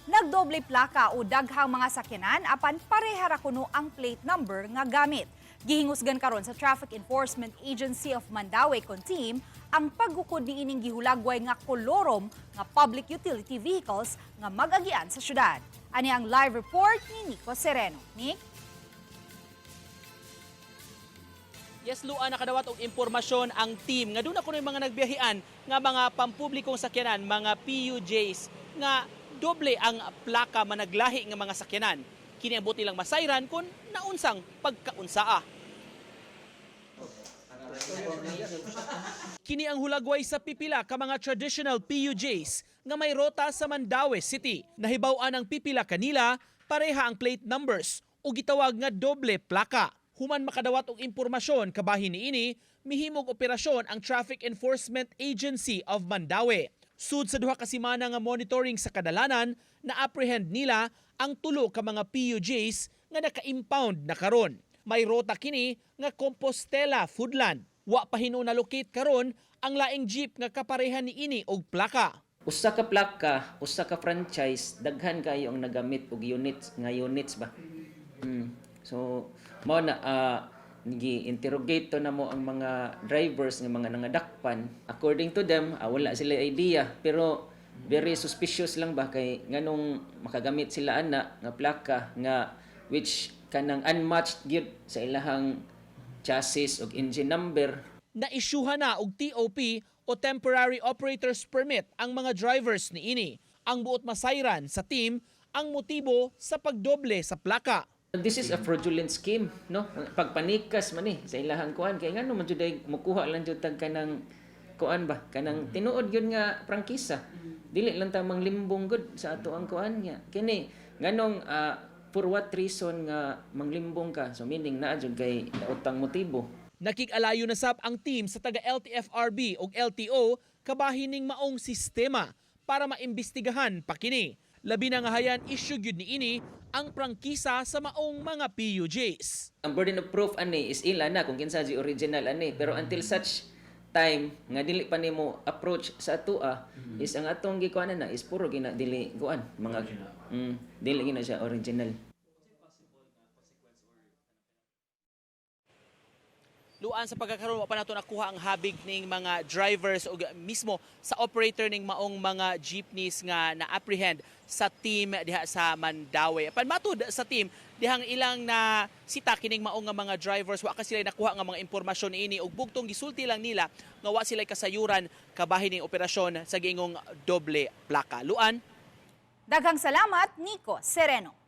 Nagdoble plaka o daghang mga sakyanan apan pareha ra kuno ang plate number nga gamit. Gihingusgan karon sa Traffic Enforcement Agency of Mandaue kon team ang paggukod niining gihulagway nga kolorom nga public utility vehicles nga magagian sa syudad. Ani ang live report ni Nico Sereno. Nick? Yes, Luan, nakadawat og impormasyon ang team nga doon ako yung mga nagbiyahian nga mga pampublikong sakyanan, mga PUJs nga doble ang plaka managlahi nga mga sakyanan. Kini ang buti lang masayran kung naunsang pagkaunsaa. Kini ang hulagway sa pipila ka mga traditional PUJs nga may rota sa Mandaue City. Nahibaw-an ang pipila kanila pareha ang plate numbers o gitawag nga doble plaka. Human makadawat og impormasyon kabahin niini, mihimog operasyon ang Traffic Enforcement Agency of Mandaue. Sud sa 2 ka semana nga monitoring sa kadalanan, na-apprehend nila ang tulo ka mga PUJs nga naka-impound na karon. May rota kini nga Compostela Foodland. Wa pa hinuon na-locate karon ang laing jeep nga kapareha niini og plaka. Usa ka plaka, usa ka franchise, daghan kayo ang nagamit og units nga units ba. So mao na gi-interrogate to na mo ang mga drivers nga mga nangadakpan. According to them, wala sila idea, pero very suspicious lang ba kay nganong makagamit sila ana nga plaka nga which kanang unmatched gyud sa ilahang chassis ug engine number. Naisyuhan na og TOP o Temporary Operator's Permit ang mga drivers niini. Ang buot masayran sa team ang motibo sa pagdoble sa plaka. This is a fraudulent scheme, no? Pagpanikas man ni sa ilahang kuan kay ngano man jud ay mukuha lang jud tag kanang kuan ba, kanang tinuod gyud nga prangkisa. Dili lang ta manglimbong gud sa ato ang kuan nga. Kini nganong for what reason nga manglimbong ka? So meaning naa jud kay nautang motibo. Nakig-alayo na sab ang team sa taga LTFRB ug LTO kabahin ning maong sistema para maimbestigahan pa kini. Labi na nga hayan issue gyud niini ang prangkisa sa maong mga PUJs. Ang burden of proof ani is ila na kung kinsa di original ani, pero until such time nga dili pa nimo approach sa atoa is ang atong gikuanan na is puro gina dili kuan mga dili gina siya original. Luan, sa pagkakaroon wa pa nato nakuha ang habig ning mga drivers o mismo sa operator ning maong mga jeepneys nga na-apprehend sa team diha sa Mandaue. Apan matud sa team dihang ilang na sita kining maong nga mga drivers, wa ka sila nakuha nga mga impormasyon niini ug bugtong gisulti lang nila nga wa sila kasayuran kabahin ning operasyon sa giingong doble plaka. Luan. Daghang salamat, Nico Sereno.